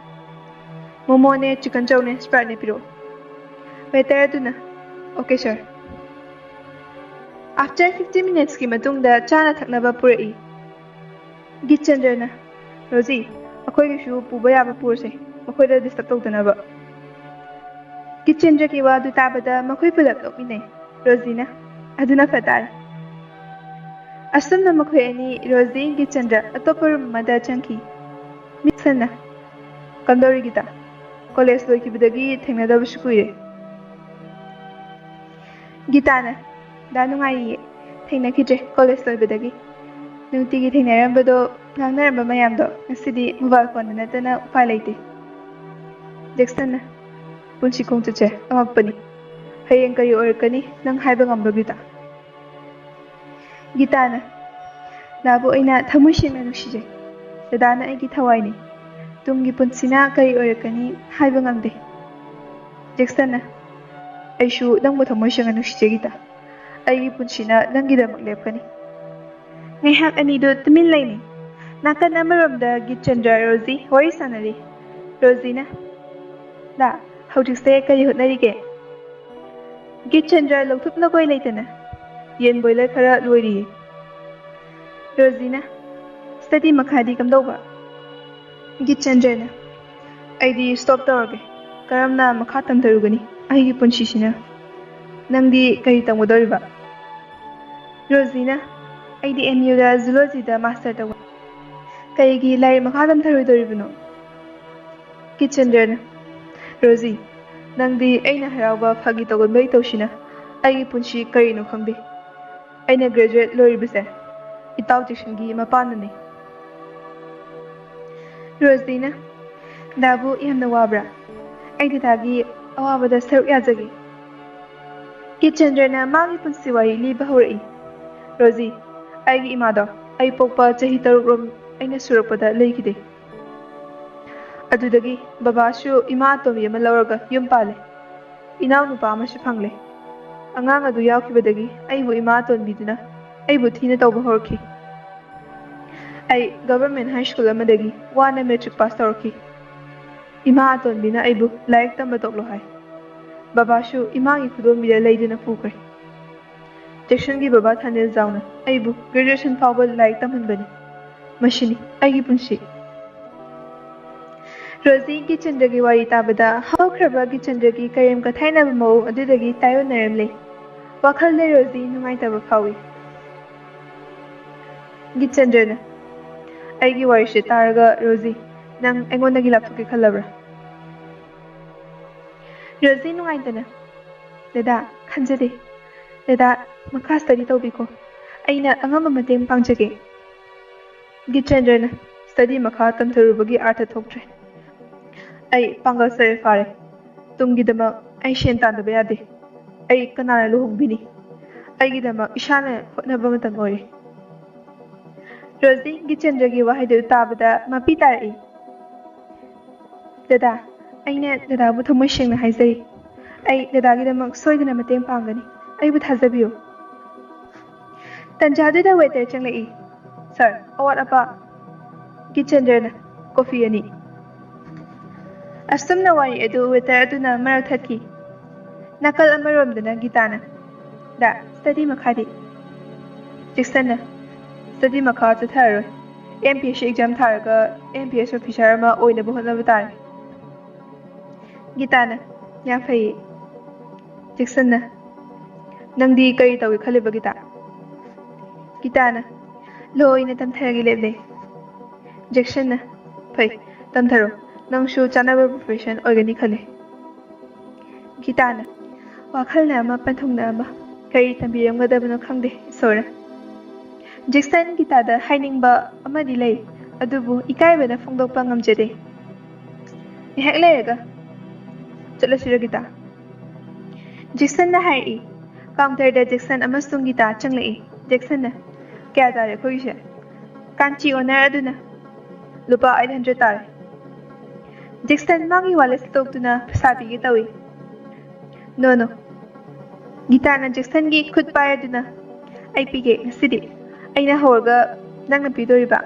"ꯃꯣꯃꯣꯅꯦ, ꯆꯤꯀꯟ ꯆꯧꯅꯦ, ꯁ꯭ꯄ꯭ꯔꯥꯏꯠꯅꯦ ꯄꯤꯔꯛꯑꯣ꯫" ꯋꯦꯇꯔ ꯑꯗꯨꯅ, "ꯑꯣꯀꯦ ꯁꯔ꯫" ꯑꯥꯐꯇꯔ ꯐꯤꯐꯇꯤ ꯃꯤꯅꯠꯁꯀꯤ ꯃꯇꯨꯡꯗ ꯆꯥꯅ ꯊꯛꯅꯕ ꯄꯨꯔꯛꯏ꯫ ꯒꯤꯆꯟꯗ꯭ꯔꯅ, ꯔꯣꯖꯤ, ꯑꯩꯈꯣꯏꯒꯤꯁꯨ ꯄꯨꯕ ꯌꯥꯕ ꯄꯨꯔꯁꯦ, ꯃꯈꯣꯏꯗ ꯗꯤꯁꯇꯔꯕ ꯇꯧꯗꯅꯕ꯫ ꯀꯤꯆꯦꯟꯗ꯭ꯔꯒꯤ ꯋꯥꯗꯨ ꯇꯥꯕꯗ ꯃꯈꯣꯏ ꯄꯨꯂꯞ ꯅꯣꯛꯃꯤꯟꯅꯩ꯫ ꯔꯣꯖꯤꯅ, "ꯑꯗꯨꯅ ꯐ ꯇꯥꯔꯦ"꯫ ꯑꯁꯨꯝꯅ ꯃꯈꯣꯏ ꯑꯅꯤ, ꯔꯣꯖꯤ, ꯀꯤꯆꯦꯟꯗ꯭ꯔ, ꯑꯇꯣꯞꯄ ꯔꯨꯝ ꯑꯃꯗ ꯆꯪꯈꯤ꯫ ꯃꯤꯁꯅ, "ꯀꯝꯗꯧꯔꯤ ꯒꯤꯇꯥ? ꯀꯣꯂꯦꯖ ꯂꯣꯏꯈꯤꯕꯗꯒꯤ ꯊꯦꯡꯅꯗꯕꯁꯨ ꯀꯨꯏꯔꯦ"꯫ ꯒꯤꯇꯥꯅ, "ꯗꯥ, ꯅꯨꯡꯉꯥꯏꯔꯤꯌꯦ, ꯊꯦꯡꯅꯈꯤꯗ꯭ꯔꯦ ꯀꯣꯂꯦꯖ ꯂꯣꯏꯕꯗꯒꯤ꯫ ꯅꯨꯡꯇꯤꯒꯤ ꯊꯦꯡꯅꯔꯝꯕꯗꯣ, ꯉꯥꯡꯅꯔꯝꯕ ꯃꯌꯥꯝꯗꯣ ꯉꯁꯤꯗꯤ ꯃꯣꯕꯥꯏꯜ ꯐꯣꯟꯗ ꯅꯠꯇꯅ ꯎꯄꯥꯏ ꯂꯩꯇꯦ"꯫ ꯖꯦꯛꯁꯟꯅ, "ꯄꯨꯟꯁꯤ ꯈꯣꯡꯆꯠꯁꯦ ꯑꯉꯛꯄꯅꯤ꯫ ꯍꯌꯦꯡ ꯀꯔꯤ ꯑꯣꯏꯔꯛꯀꯅꯤ ꯅꯪ ꯍꯥꯏꯕ ꯉꯝꯕ꯭ꯔꯥ ꯒꯤꯇꯥ?" ꯒꯤꯇꯥꯅ, "ꯗꯥꯕꯨ ꯑꯩꯅ ꯊꯃꯣꯏ ꯁꯦꯡꯅ ꯅꯨꯡꯁꯤꯖꯩ꯫ ꯗꯗꯥꯅ ꯑꯩꯒꯤ ꯊꯋꯥꯏꯅꯤ꯫ ꯇꯨꯡꯒꯤ ꯄꯨꯟꯁꯤꯅ ꯀꯔꯤ ꯑꯣꯏꯔꯛꯀꯅꯤ ꯍꯥꯏꯕ ꯉꯝꯗꯦ"꯫ ꯖꯦꯛꯁꯟꯅ, "ꯑꯩꯁꯨ ꯅꯪꯕꯨ ꯊꯃꯣꯏ ꯁꯦꯡꯅ ꯅꯨꯡꯁꯤꯖꯩ ꯒꯤꯇꯥ꯫ ꯑꯩꯒꯤ ꯄꯨꯟꯁꯤꯅ ꯅꯪꯒꯤꯗꯃꯛ ꯂꯦꯞꯀꯅꯤ"꯫ ꯉꯥꯏꯍꯥꯛ ꯑꯅꯤꯗꯨ ꯇꯨꯃꯤꯟ ꯂꯩꯅꯩ꯫ ꯅꯥꯀꯟ ꯑꯃꯔꯣꯝꯗ ꯒꯤꯠꯆꯟꯗ꯭ꯔ ꯔꯣꯖꯤ ꯋꯥꯔꯤ ꯁꯥꯟꯅꯔꯤ꯫ ꯔꯣꯖꯤꯅ, "ꯗꯥ, ꯍꯧꯖꯤꯛꯁꯦ ꯀꯔꯤ ꯍꯣꯠꯅꯔꯤꯒꯦ?" ꯒꯤꯠꯆꯟꯗ꯭ꯔ ꯂꯧꯊꯣꯛ ꯂꯧꯒꯣꯏ ꯂꯩꯇꯅ, "ꯌꯦꯟ ꯕꯣꯏꯂꯔ ꯈꯔ ꯂꯣꯏꯔꯤꯌꯦ"꯫ ꯔꯣꯖꯤꯅ, "ꯁ꯭ꯇꯗꯤ ꯃꯈꯥꯗꯤ ꯀꯝꯗꯧꯕ?" ꯒꯤꯠꯆꯟꯗ꯭ꯔꯅ, "ꯑꯩꯗꯤ ꯁ꯭ꯇꯣꯞ ꯇꯧꯔꯒꯦ꯫ ꯀꯔꯝꯅ ꯃꯈꯥ ꯇꯝꯊꯔꯨꯒꯅꯤ ꯑꯩꯒꯤ ꯄꯨꯟꯁꯤꯁꯤꯅ? ꯅꯪꯗꯤ ꯀꯔꯤ ꯇꯝꯒꯗꯧꯔꯤꯕ?" ꯔꯣꯖꯤꯅ, "ꯑꯩꯗꯤ ꯑꯦꯝ ꯌꯨꯗ ꯖꯨꯂꯣꯖꯤꯗ ꯃꯥꯁꯇꯔ ꯇꯧꯒꯅꯤ꯫ ꯀꯔꯤꯒꯤ ꯂꯥꯏꯔꯤꯛ ꯃꯈꯥ ꯇꯝꯊꯔꯣꯏꯗꯧꯔꯤꯕꯅꯣ?" ꯒꯤꯠꯆꯟꯗ꯭ꯔꯅ, "ꯔꯣꯖꯤ, ꯅꯪꯗꯤ ꯑꯩꯅ ꯍꯔꯥꯎꯕ ꯐꯥꯒꯤ ꯇꯧꯒꯟꯕꯩ ꯇꯧꯁꯤꯅ ꯑꯩꯒꯤ ꯄꯨꯟꯁꯤ ꯀꯔꯤꯅꯣ ꯈꯪꯗꯦ꯫ ꯑꯩꯅ ꯒ꯭ꯔꯦꯖꯨꯑꯦꯠ ꯂꯣꯏꯔꯤꯕꯁꯦ ꯏꯇꯥꯎ ꯖꯦꯛꯁꯟꯒꯤ ꯃꯄꯥꯟꯅꯅꯤ"꯫ ꯔꯣꯖꯤꯅ, "ꯗꯥꯕꯨ ꯌꯥꯝꯅ ꯋꯥꯕ꯭ꯔꯥ? ꯑꯩ ꯗꯗꯥꯒꯤ ꯑꯋꯥꯕꯗ ꯁꯔꯨꯛ ꯌꯥꯖꯒꯦ"꯫ ꯒꯤꯠꯆꯟꯗ꯭ꯔꯅ ꯃꯥꯒꯤ ꯄꯨꯟꯁꯤ ꯋꯥꯔꯤ ꯂꯤꯕ ꯍꯧꯔꯛꯏ꯫ "ꯔꯣꯖꯤ, ꯑꯩꯒꯤ ꯏꯃꯥꯗꯣ ꯑꯩ ꯄꯣꯛꯄ ꯆꯍꯤ ꯇꯔꯨꯛ ꯔꯣꯝ ꯑꯩꯅ ꯁꯨꯔꯛꯄꯗ ꯂꯩꯈꯤꯗꯦ꯫ ꯑꯗꯨꯗꯒꯤ ꯕꯕꯥꯁꯨ ꯏꯃꯥ ꯑꯇꯣꯝꯕꯤ ꯑꯃ ꯂꯧꯔꯒ ꯌꯨꯝ ꯄꯥꯜꯂꯦ꯫ ꯏꯅꯥꯎꯅꯨꯄꯥ ꯑꯃꯁꯨ ꯐꯪꯂꯦ꯫ ꯑꯉꯥꯡ ꯑꯗꯨ ꯌꯥꯎꯈꯤꯕꯗꯒꯤ ꯑꯩꯕꯨ ꯏꯃꯥ ꯑꯇꯣꯟꯕꯤꯗꯨꯅ ꯑꯩꯕꯨ ꯊꯤꯅ ꯇꯧꯕ ꯍꯧꯔꯛꯈꯤ꯫ ꯑꯩ ꯒꯚꯔꯟꯃꯦꯟꯠ ꯍꯥꯏ ꯁ꯭ꯀꯨꯜ ꯑꯃꯗꯒꯤ ꯋꯥꯅ ꯃꯦꯇ꯭ꯔꯤꯛ ꯄꯥꯁ ꯇꯧꯔꯛꯈꯤ꯫ ꯏꯃꯥ ꯑꯇꯣꯟꯕꯤꯅ ꯑꯩꯕꯨ ꯂꯥꯏꯔꯤꯛ ꯇꯝꯕ ꯇꯣꯛꯂꯣ ꯍꯥꯏ꯫ ꯕꯕꯥꯁꯨ ꯏꯃꯥꯒꯤ ꯈꯨꯗꯣꯝꯕꯤꯗ ꯂꯩꯗꯨꯅ ꯄꯨꯈ꯭ꯔꯦ꯫ ꯖꯦꯛꯁꯟꯒꯤ ꯕꯕꯥ ꯊꯥꯅꯤꯜ ꯖꯥꯎꯅ ꯑꯩꯕꯨ ꯒ꯭ꯔꯦꯖꯨꯑꯦꯁꯟ ꯐꯥꯎꯕ ꯂꯥꯏꯔꯤꯛ ꯇꯝꯍꯟꯕꯅꯤ꯫ ꯃꯁꯤꯅꯤ ꯑꯩꯒꯤ ꯄꯨꯟꯁꯤ"꯫ ꯔꯣꯖꯤ ꯒꯤꯆꯟꯗ꯭ꯔꯒꯤ ꯋꯥꯔꯤ ꯇꯥꯕꯗ ꯍꯧꯈ꯭ꯔꯕ ꯒꯤꯆꯟꯗ꯭ꯔꯒꯤ ꯀꯔꯦꯝ ꯀꯊꯥꯏꯅꯕ ꯃꯑꯣꯡ ꯑꯗꯨꯗꯒꯤ ꯇꯥꯏꯑꯣꯟꯅꯔꯝꯂꯦ꯫ ꯋꯥꯈꯜꯗ ꯔꯣꯖꯤ ꯅꯨꯡꯉꯥꯏꯇꯕ ꯐꯥꯎꯏ꯫ ꯒꯤꯆꯟꯗ꯭ꯔꯅ, "ꯑꯩꯒꯤ ꯋꯥꯔꯤꯁꯦ ꯇꯥꯔꯒ ꯔꯣꯖꯤ, ꯅꯪ ꯑꯩꯉꯣꯟꯗꯒꯤ ꯂꯥꯞꯊꯣꯛꯀꯦ ꯈꯜꯂꯕ꯭ꯔꯥ?" ꯔꯣꯖꯤ ꯅꯨꯡꯉꯥꯏꯇꯅ, "ꯗꯗꯥ, ꯈꯟꯖꯗꯦ꯫ ꯗꯗꯥ, ꯃꯈꯥ ꯁ꯭ꯇꯗꯤ ꯇꯧꯕꯤꯀꯣ꯫ ꯑꯩꯅ ꯑꯉꯝꯕ ꯃꯇꯦꯡ ꯄꯥꯡꯖꯒꯦ꯫" ꯒꯤꯆꯟꯗ꯭ꯔꯅ, "ꯁ꯭ꯇꯗꯤ ꯃꯈꯥ ꯇꯝꯊꯔꯨꯕꯒꯤ ꯑꯥꯔꯊ ꯊꯣꯛꯇ꯭ꯔꯦ꯫ ꯑꯩ ꯄꯥꯡꯒꯜ ꯁꯔꯦ ꯐꯥꯔꯦ꯫ ꯇꯨꯡꯒꯤꯗꯃꯛ ꯑꯩ ꯁꯦꯟ ꯇꯥꯟꯗꯕ ꯌꯥꯗꯦ꯫ ꯑꯩ ꯀꯅꯥꯅ ꯂꯨꯍꯣꯡꯕꯤꯅꯤ? ꯑꯩꯒꯤꯗꯃꯛ ꯏꯁꯥꯅ ꯍꯣꯠꯅꯕ ꯃꯇꯝ ꯑꯣꯏꯔꯦ꯫" ꯔꯣꯖꯤ ꯒꯤꯆꯟꯗ꯭ꯔꯒꯤ ꯋꯥꯍꯩꯗꯨ ꯇꯥꯕꯗ ꯃꯄꯤ ꯇꯥꯔꯛꯏ꯫ "ꯗꯗꯥ, ꯑꯩꯅ ꯗꯗꯥꯕꯨ ꯊꯃꯣꯏ ꯁꯦꯡꯅ ꯍꯥꯏꯖꯔꯤ꯫ ꯑꯩ ꯗꯗꯥꯒꯤꯗꯃꯛ ꯁꯣꯏꯗꯅ ꯃꯇꯦꯡ ꯄꯥꯡꯒꯅꯤ꯫ ꯑꯩꯕꯨ ꯊꯥꯖꯕꯤꯌꯨ꯫" ꯇꯟꯖꯥꯗꯨꯗ ꯋꯦꯇꯔ ꯆꯪꯂꯛꯏ꯫ "ꯁꯔ, ꯑꯋꯥꯠ ꯑꯄꯥ?" ꯒꯤꯆꯟꯗ꯭ꯔꯅ, "ꯀꯣꯐꯤ ꯑꯅꯤ꯫" ꯑꯁꯨꯝꯅ ꯋꯥꯔꯤ ꯑꯗꯨ ꯋꯦꯇꯔ ꯑꯗꯨꯅ ꯃꯔꯛ ꯊꯠꯈꯤ꯫ ꯅꯥꯀꯜ ꯑꯃꯔꯣꯝꯗꯅ ꯒꯤꯇꯥꯅ, "ꯗꯥ, ꯁ꯭ꯇꯗꯤ ꯃꯈꯥꯗꯤ?" ꯖꯦꯛꯁꯟꯅ, "ꯁ꯭ꯇꯗꯤ ꯃꯈꯥ ꯆꯠꯊꯔꯔꯣꯏ꯫ M P S C exam ꯊꯥꯔꯒ ꯑꯦꯝ ꯄꯤ ꯑꯦꯁ ꯑꯣꯐꯤꯁꯥꯔ ꯑꯃ ꯑꯣꯏꯅꯕ ꯍꯣꯠꯅꯕ ꯇꯥꯔꯦ꯫" ꯒꯤꯇꯥꯅ, "ꯌꯥꯝ ꯐꯩꯌꯦ꯫" ꯖꯦꯛꯁꯟꯅ, "ꯅꯪꯗꯤ ꯀꯔꯤ ꯇꯧꯒꯦ ꯈꯜꯂꯤꯕ, ꯒꯤꯇꯥ?" ꯒꯤꯇꯥꯅ, "ꯂꯣ ꯑꯣꯏꯅ ꯇꯝꯊꯔꯒꯦ ꯂꯦꯞꯂꯦ꯫" ꯖꯦꯛꯁꯟꯅ, "ꯐꯩ, ꯇꯝꯊꯔꯣ꯫ ꯅꯪꯁꯨ ꯆꯥꯅꯕ ꯄ꯭ꯔꯣꯐꯦꯁꯟ ꯑꯣꯏꯒꯅꯤ ꯈꯜꯂꯤ꯫" ꯒꯤꯇꯥꯅ, ꯋꯥꯈꯜꯅ ꯑꯃ, ꯄꯟꯊꯨꯡꯅ ꯑꯃ, ꯀꯔꯤ ꯇꯝꯕꯤꯔꯝꯒꯗꯕꯅꯣ ꯈꯪꯗꯦ, ꯏꯁꯣꯔꯅ꯫ ꯖꯦꯛꯁꯟ ꯒꯤꯇꯥꯗ ꯍꯥꯏꯅꯤꯡꯕ ꯑꯃꯗꯤ ꯂꯩ, ꯑꯗꯨꯕꯨ ꯏꯀꯥꯏꯕꯅ ꯐꯣꯡꯗꯣꯛꯄ ꯉꯝꯖꯗꯦ꯫ ꯉꯥꯏꯍꯥꯛ ꯂꯩꯔꯒ, "ꯆꯠꯂꯁꯤꯔ, ꯒꯤꯇꯥ?" ꯖꯦꯛꯁꯟꯅ ꯍꯥꯏꯔꯛꯏ꯫ ꯀꯥꯎꯟꯇꯔꯗ ꯖꯦꯛꯁꯟ ꯑꯃꯁꯨꯡ ꯒꯤꯇꯥ ꯆꯪꯂꯛꯏ꯫ ꯖꯦꯛꯁꯟꯅ, "ꯀꯌꯥ ꯇꯥꯔꯦ ꯑꯩꯈꯣꯏꯒꯤꯁꯦ?" "ꯀꯥꯟꯆꯤ ꯑꯣꯅꯔ ꯑꯗꯨꯅ ꯂꯨꯄꯥ ꯑꯩꯠ ꯍꯟꯗ꯭ꯔꯦꯠ ꯇꯥꯔꯦ꯫" ꯖꯦꯛꯁꯟ ꯃꯥꯒꯤ ꯋꯥꯂꯦꯠ ꯁꯠꯇꯣꯛꯇꯨꯅ ꯄꯩꯁꯥ ꯄꯤꯒꯦ ꯇꯧꯏ꯫ "ꯅꯣ, ꯅꯣ꯫" ꯒꯤꯇꯥꯅ ꯖꯦꯛꯁꯟꯒꯤ ꯈꯨꯠ ꯄꯥꯏꯔꯗꯨꯅ, "ꯑꯩ ꯄꯤꯒꯦ ꯉꯁꯤꯗꯤ꯫ ꯑꯩꯅ ꯍꯧꯔꯒ ꯅꯪꯅ ꯄꯤꯗꯣꯔꯤꯕ꯫"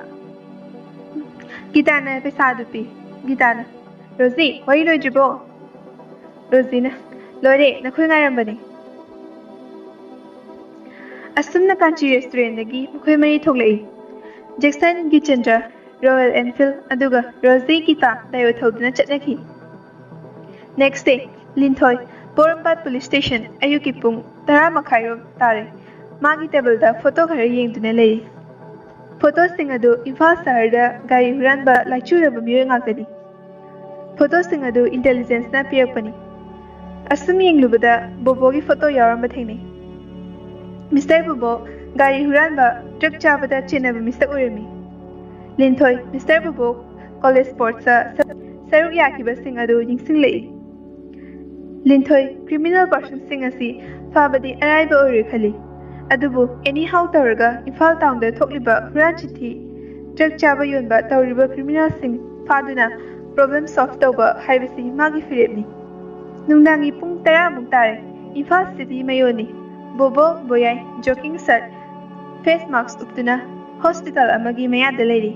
ꯒꯤꯇꯥꯅ ꯄꯩꯁꯥꯗꯨ ꯄꯤ꯫ ꯒꯤꯇꯥꯅ, "ꯔꯣꯖꯤ, ꯋꯥꯔꯤ ꯂꯣꯏꯗ꯭ꯔꯤꯕꯣ?" ꯔꯣꯖꯤꯅ, "ꯂꯣꯏꯔꯦ, ꯅꯈꯣꯏ ꯉꯥꯏꯔꯝꯕꯅꯤ꯫" ꯑꯁꯨꯝꯅ ꯀꯥꯟꯆꯤ ꯔꯦꯁꯇꯨꯔꯦꯟꯗꯒꯤ ꯃꯈꯣꯏ ꯃꯔꯤ ꯊꯣꯛꯂꯛꯏ꯫ ꯖꯦꯛꯁꯟ, ꯒꯤꯆꯟꯗ꯭ꯔ, ꯔꯣꯌꯦꯜ ꯑꯦꯟꯐꯤꯜ, ꯑꯗꯨꯒ ꯔꯣꯖꯤ ꯒꯤꯇꯥ ꯗꯥꯏꯑꯣ ꯊꯧꯗꯨꯅ ꯆꯠꯅꯈꯤ꯫ Next day, ꯂꯤꯟꯊꯣꯏ, ꯄꯣꯔꯣꯝꯄꯥꯠ ꯄꯨꯂꯤꯁ ꯁ꯭ꯇꯦꯁꯟ, ꯑꯌꯨꯛꯀꯤ ꯄꯨꯡ ꯇꯔꯥ ꯃꯈꯥꯏꯔꯣꯝ ꯇꯥꯔꯦ꯫ ꯃꯥꯒꯤ ꯇꯦꯕꯜꯗ ꯐꯣꯇꯣ ꯈꯔ ꯌꯦꯡꯗꯨꯅ ꯂꯩꯔꯤ꯫ ꯐꯣꯇꯣꯁꯤꯡ ꯑꯗꯨ ꯏꯝꯐꯥꯜ ꯁꯍꯔꯗ ꯒꯥꯔꯤ ꯍꯨꯔꯥꯟꯕ ꯂꯥꯏꯆꯨꯔꯕ ꯃꯤꯑꯣꯏ ꯉꯥꯛꯇꯅꯤ꯫ ꯐꯣꯇꯣꯁꯤꯡ ꯑꯗꯨ ꯏꯟꯇꯦꯂꯤꯖꯦꯟꯁꯅ ꯄꯤꯔꯛꯄꯅꯤ꯫ ꯑꯁꯨꯝ ꯌꯦꯡꯂꯨꯕꯗ ꯕꯣꯕꯣꯒꯤ ꯐꯣꯇꯣ ꯌꯥꯎꯔꯝꯕ ꯊꯦꯡꯅꯩ꯫ "ꯃꯤꯁꯇꯔ ꯕꯣꯕꯣ, ꯒꯥꯔꯤ ꯍꯨꯔꯥꯟꯕ ꯇ꯭ꯔꯛ ꯆꯥꯕꯗ ꯆꯦꯟꯅꯕ ꯃꯤꯁꯛ ꯑꯣꯏꯔꯝꯃꯤ꯫" ꯂꯤꯟꯊꯣꯏ, ꯃꯤꯁꯇꯔ ꯕꯣꯕꯣ ꯀꯣꯂꯦꯖ ꯁ꯭ꯄꯣꯔꯠꯁꯇ ꯁꯔꯨꯛ ꯌꯥꯈꯤꯕꯁꯤꯡ ꯑꯗꯨ ꯅꯤꯡꯁꯤꯡꯂꯛꯏ꯫ ꯂꯤꯟꯊꯣꯏ, ꯀ꯭ꯔꯤꯃꯤꯅꯦꯜ ꯄꯥꯔꯁꯟꯁꯤꯡ ꯑꯁꯤ ꯐꯥꯕꯗꯤ ꯑꯔꯥꯏꯕ ꯑꯣꯏꯔꯣꯏ ꯈꯜꯂꯤ꯫ ꯑꯗꯨꯕꯨ ꯑꯦꯅꯤ ꯍꯥꯎ ꯇꯧꯔꯒ ꯏꯝꯐꯥꯜ ꯇꯥꯎꯟꯗ ꯊꯣꯛꯂꯤꯕ ꯍꯨꯔꯥꯟ ꯆꯤꯊꯤ, ꯗ꯭ꯔꯒ ꯆꯥꯕ ꯌꯣꯟꯕ ꯇꯧꯔꯤꯕ ꯀ꯭ꯔꯤꯃꯤꯅꯦꯜꯁꯤꯡ ꯐꯥꯗꯨꯅ ꯄ꯭ꯔꯣꯕ꯭ꯂꯦꯝ ꯁꯣꯜꯚ ꯇꯧꯕ ꯍꯥꯏꯕꯁꯤ ꯃꯥꯒꯤ ꯐꯤꯔꯦꯞꯅꯤ꯫ ꯅꯨꯡꯗꯥꯡꯒꯤ ꯄꯨꯡ ꯇꯔꯥꯃꯨꯛ ꯇꯥꯔꯦ꯫ ꯏꯝꯐꯥꯜ ꯁꯤꯇꯤ ꯃꯌꯣꯟꯅꯤ꯫ ꯕꯣꯕꯣ, ꯕꯣꯌꯥꯏ, ꯖꯣꯀꯤꯡ ꯁꯔꯠ, ꯐꯦꯁ ꯃꯥꯁꯛ ꯎꯞꯇꯨꯅ ꯍꯣꯁꯄꯤꯇꯥꯜ ꯑꯃꯒꯤ ꯃꯌꯥꯗ ꯂꯩꯔꯤ꯫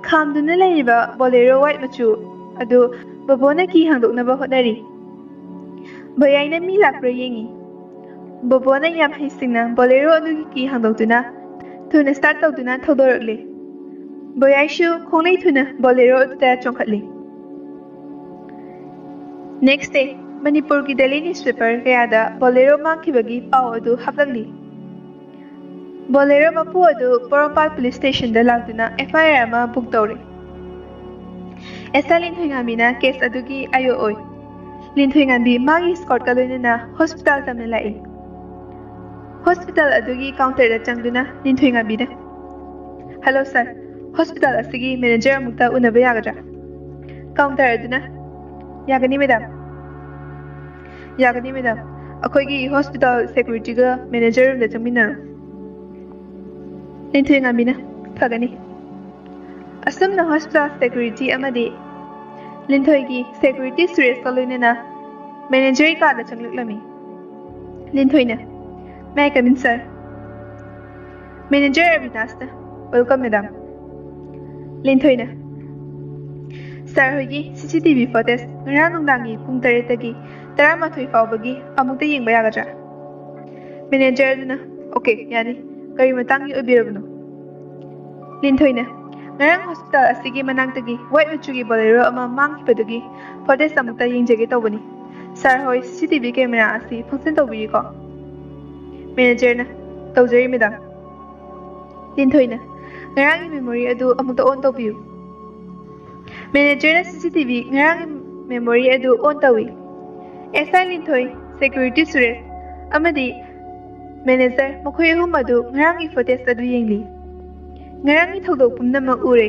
ꯈꯥꯝꯗꯨꯅ ꯂꯩꯔꯤꯕ ꯕꯣꯂꯦꯔꯣ ꯋꯥꯏꯠ ꯃꯆꯨ ꯑꯗꯨ ꯕꯣꯕꯣꯅ ꯀꯤ ꯍꯥꯡꯗꯣꯛꯅꯕ ꯍꯣꯠꯅꯔꯤ꯫ ꯕꯣꯌꯥꯏꯅ ꯃꯤ ꯂꯥꯛꯄ꯭ꯔꯥ ꯌꯦꯡꯉꯤ꯫ ꯕꯣꯕꯣꯅ ꯌꯥꯝ ꯍꯩꯁꯤꯡꯅ ꯕꯣꯂꯦꯔꯣ ꯑꯗꯨꯒꯤ ꯀꯤ ꯍꯥꯡꯗꯣꯛꯇꯨꯅ ꯊꯨꯅ ꯁ꯭ꯇꯥꯔꯠ ꯇꯧꯗꯨꯅ ꯊꯧꯗꯣꯔꯛꯂꯦ꯫ ꯕꯣꯌꯥꯏꯁꯨ ꯈꯣꯡꯂꯩ ꯊꯨꯅ ꯕꯣꯂꯦꯔꯣ ꯑꯗꯨꯗ ꯆꯣꯡꯈꯠꯂꯤ꯫ Next day, ꯃꯅꯤꯄꯨꯔꯒꯤ ꯗꯦꯂꯤ ꯅ꯭ꯌꯨꯁꯄꯦꯄꯔ ꯀꯌꯥꯗ ꯕꯣꯂꯦꯔꯣ ꯃꯥꯡꯈꯤꯕꯒꯤ ꯄꯥꯎ ꯑꯗꯨ ꯍꯥꯞꯂꯛꯂꯤ꯫ ꯕꯣꯂꯦꯔꯣ ꯃꯄꯨ ꯑꯗꯨ ꯄꯣꯔꯣꯝꯄꯥꯠ ꯄꯨꯂꯤꯁ ꯁ꯭ꯇꯦꯁꯟꯗ ꯂꯥꯛꯇꯨꯅ ꯑꯦꯐ ꯑꯥꯏ ꯑꯥꯔ ꯑꯃ ꯕꯨꯛ ꯇꯧꯔꯦ꯫ ꯑꯦꯁ ꯑꯥꯏ ꯂꯤꯟꯊꯣꯏꯉꯥꯝꯕꯤꯅ ꯀꯦꯁ ꯑꯗꯨꯒꯤ ꯑꯥꯏ ꯑꯣ ꯑꯣꯏ꯫ ꯂꯤꯟꯊꯣꯏꯉꯥꯝꯕꯤ ꯃꯥꯒꯤ ꯁ꯭ꯀꯣꯔꯠꯀ ꯂꯣꯏꯅꯅ ꯍꯣꯁꯄꯤꯇꯥꯜ ꯇꯝꯅ ꯂꯥꯛꯏ꯫ ꯍꯣꯁꯄꯤꯇꯥꯜ ꯑꯗꯨꯒꯤ ꯀꯥꯎꯟꯇꯔꯗ ꯆꯪꯗꯨꯅ ꯂꯤꯟꯊꯣꯏꯉꯥꯝꯕꯤꯅ, "ꯍꯜꯂꯣ ꯁꯥꯔ, ꯍꯣꯁꯄꯤꯇꯥꯜ ꯑꯁꯤꯒꯤ ꯃꯦꯅꯦꯖꯔ ꯑꯃꯨꯛꯇ ꯎꯅꯕ ꯌꯥꯒꯗ꯭ꯔꯥ?" ꯀꯥꯎꯟꯇꯔ ꯑꯗꯨꯅ, "ꯌꯥꯒꯅꯤ ꯃꯦꯗꯥꯝ, ꯌꯥꯒꯅꯤ ꯃꯦꯗꯥꯝ, ꯑꯩꯈꯣꯏꯒꯤ ꯍꯣꯁꯄꯤꯇꯥꯜ ꯁꯦꯀ꯭ꯌꯨꯔꯤꯇꯤꯒ ꯃꯦꯅꯦꯖꯔ ꯔꯨꯝꯗ ꯆꯪꯃꯤꯟꯅꯔꯣ꯫" ꯂꯤꯟꯊꯣꯏꯉꯥꯝꯕꯤꯅ, "ꯐꯒꯅꯤ꯫" ꯑꯁꯨꯝꯅ ꯍꯣꯁꯄꯤꯇꯥꯜ ꯁꯦꯀ꯭ꯌꯨꯔꯤꯇꯤ ꯑꯃꯗꯤ ꯂꯤꯟꯊꯣꯏꯒꯤ ꯁꯦꯀ꯭ꯌꯨꯔꯤꯇꯤ ꯁꯨꯔꯦꯁꯀ ꯂꯣꯏꯅꯅ ꯃꯦꯅꯦꯖꯔꯒꯤ ꯀꯥꯗ ꯆꯪꯂꯛꯂꯝꯃꯤ꯫ ꯂꯤꯟꯊꯣꯏꯅ, "May I come in, sir?" Manager ꯑꯕꯤꯅꯥꯁꯅ, "Welcome, madam꯫" ꯂꯤꯟꯊꯣꯏꯅ, "ꯁꯥꯔ ꯍꯣꯏꯒꯤ ꯁꯤ ꯁꯤ ꯇꯤ ꯚꯤ ꯐꯨꯇꯦꯖ ꯉꯔꯥꯡ ꯅꯨꯡꯗꯥꯡꯒꯤ ꯄꯨꯡ ꯇꯔꯦꯠꯇꯒꯤ ꯇꯔꯥꯃꯥꯊꯣꯏ ꯐꯥꯎꯕꯒꯤ ꯑꯃꯨꯛꯇ ꯌꯦꯡꯕ ꯌꯥꯒꯗ꯭ꯔꯥ?" ꯃꯦꯅꯦꯖꯔ ꯑꯗꯨꯅ, "ꯑꯣꯀꯦ, ꯌꯥꯅꯤ꯫ ꯀꯔꯤ ꯃꯇꯥꯡꯒꯤ ꯑꯣꯏꯕꯤꯔꯕꯅꯣ?" ꯂꯤꯟꯊꯣꯏꯅ, ꯉꯔꯥꯡ ꯍꯣꯁꯄꯤꯇꯥꯜ ꯑꯁꯤꯒꯤ ꯃꯅꯥꯛꯇꯒꯤ ꯋꯥꯏꯠ ꯃꯆꯨꯒꯤ ꯕꯣꯂꯦꯔꯣ ꯑꯃ ꯃꯥꯡꯈꯤꯕꯗꯨꯒꯤ ꯐꯣꯇꯦꯖ ꯑꯃꯨꯛꯇ ꯌꯦꯡꯖꯒꯦ ꯇꯧꯕꯅꯤ꯫ ꯁꯥꯔ ꯍꯣꯏ ꯁꯤ ꯁꯤ ꯇꯤ ꯚꯤ ꯀꯦꯃꯦꯔꯥ ꯑꯁꯤ ꯐꯪꯁꯟ ꯇꯧꯕꯤꯔꯤꯀꯣ? ꯃꯦꯅꯦꯖꯔꯅ, "ꯇꯧꯖꯔꯤ ꯃꯦꯗꯥꯝ꯫" ꯂꯤꯟꯊꯣꯏꯅ, "ꯉꯔꯥꯡꯒꯤ ꯃꯦꯃꯣꯔꯤ ꯑꯗꯨ ꯑꯃꯨꯛꯇ ꯑꯣꯟ ꯇꯧꯕꯤꯌꯨ꯫" ꯃꯦꯅꯦꯖꯔꯅ ꯁꯤ ꯁꯤ ꯇꯤ ꯚꯤ ꯉꯔꯥꯡꯒꯤ ꯃꯦꯃꯣꯔꯤ ꯑꯗꯨ ꯑꯣꯟ ꯇꯧꯏ꯫ ꯑꯦꯁ ꯑꯥꯏ ꯂꯤꯟꯊꯣꯏ, ꯁꯦꯀ꯭ꯌꯨꯔꯤꯇꯤ ꯁꯨꯔꯦꯁ ꯑꯃꯗꯤ ꯃꯦꯅꯦꯖꯔ ꯃꯈꯣꯏ ꯑꯍꯨꯝ ꯑꯗꯨ ꯉꯔꯥꯡꯒꯤ ꯐꯣꯇꯦꯖ ꯑꯗꯨ ꯌꯦꯡꯂꯤ꯫ ꯉꯔꯥꯡꯒꯤ ꯊꯧꯗꯣꯛ ꯄꯨꯝꯅꯃꯛ ꯎꯔꯦ,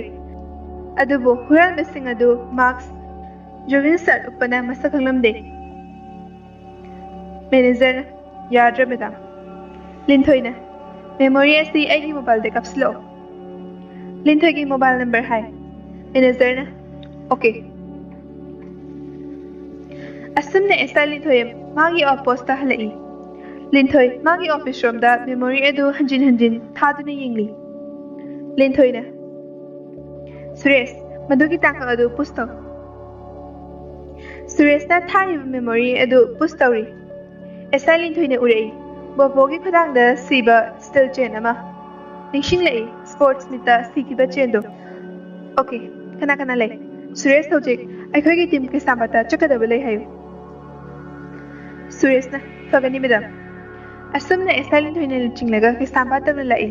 ꯑꯗꯨꯕꯨ ꯍꯨꯔꯥꯟꯕꯁꯤꯡ ꯑꯗꯨ ꯃꯥꯛꯁ, ꯖꯣꯒꯤꯡ ꯁꯔꯠ ꯎꯞꯄꯅ ꯃꯁꯛ ꯈꯪꯂꯝꯗꯦ꯫ ꯃꯦꯅꯦꯖꯔꯅ, "ꯌꯥꯗ꯭ꯔꯦ ꯃꯦꯗꯥꯝ꯫" ꯂꯤꯟꯊꯣꯏꯅ, "ꯃꯦꯃꯣꯔꯤ ꯑꯁꯤ ꯑꯩꯒꯤ ꯃꯣꯕꯥꯏꯜꯗ ꯀꯥꯞꯁꯤꯜꯂꯛꯑꯣ꯫" ꯂꯤꯟꯊꯣꯏꯒꯤ ꯃꯣꯕꯥꯏꯜ ꯅꯝꯕꯔ ꯍꯥꯏ꯫ ꯃꯦꯅꯦꯖꯔꯅ, "ꯑꯣꯀꯦ꯫" ꯑꯁꯨꯝꯅ ꯑꯦꯁ ꯑꯥꯏ ꯂꯤꯟꯊꯣꯏ ꯃꯥꯒꯤ ꯑꯣꯐ ꯄꯣꯁꯇ ꯍꯜꯂꯛꯏ꯫ ꯂꯤꯟꯊꯣꯏ ꯃꯥꯒꯤ ꯑꯣꯐꯤꯁ ꯔꯣꯝꯗ ꯃꯦꯃꯣꯔꯤ ꯑꯗꯨ ꯍꯟꯖꯤꯟ ꯍꯟꯖꯤꯟ ꯊꯥꯗꯨꯅ ꯌꯦꯡꯂꯤ꯫ ꯂꯤꯟꯊꯣꯏꯅ, "ꯁꯨꯔꯦꯁ, ꯃꯗꯨꯒꯤ ꯇꯥꯡꯀꯛ ꯑꯗꯨ ꯄꯨꯁ ꯇꯧ꯫" ꯁꯨꯔꯦꯁꯅ ꯊꯥꯔꯤꯕ ꯃꯦꯃꯣꯔꯤ ꯑꯗꯨ ꯄꯨꯁ ꯇꯧꯔꯤ꯫ ꯑꯦꯁ ꯑꯥꯏ ꯂꯤꯟꯊꯣꯏꯅ ꯎꯔꯛꯏ꯫ ꯕꯣꯕꯣꯒꯤ ꯈꯨꯗꯥꯡꯗ ꯁꯤꯕ ꯁ꯭ꯇꯤꯜ ꯆꯦꯟ ꯑꯃ꯫ ꯅꯤꯡꯁꯤꯡꯂꯛꯏ, ꯁ꯭ꯄꯣꯔꯠꯁ ꯃꯤꯠꯇ ꯁꯤꯈꯤꯕ ꯆꯦꯟꯗꯣ꯫ "ꯑꯣꯀꯦ, ꯀꯅꯥ ꯀꯅꯥ ꯂꯩ?" "ꯁꯨꯔꯦꯁ ꯍꯧꯖꯤꯛ ꯑꯩꯈꯣꯏꯒꯤ ꯇꯤꯝ ꯀꯩꯁꯥꯝꯄꯥꯠꯇ ꯆꯠꯀꯗꯕ ꯂꯩ ꯍꯥꯏꯌꯨ꯫" ꯁꯨꯔꯦꯁꯅ, "ꯐꯒꯅꯤ ꯃꯦꯗꯥꯝ꯫" ꯑꯁꯨꯝꯅ ꯑꯦꯁ ꯑꯥꯏ ꯂꯤꯟꯊꯣꯏꯅ ꯂꯨꯆꯤꯡꯂꯒ ꯀꯩꯁꯥꯝꯄꯥꯠ ꯇꯝꯅ ꯂꯥꯛꯏ꯫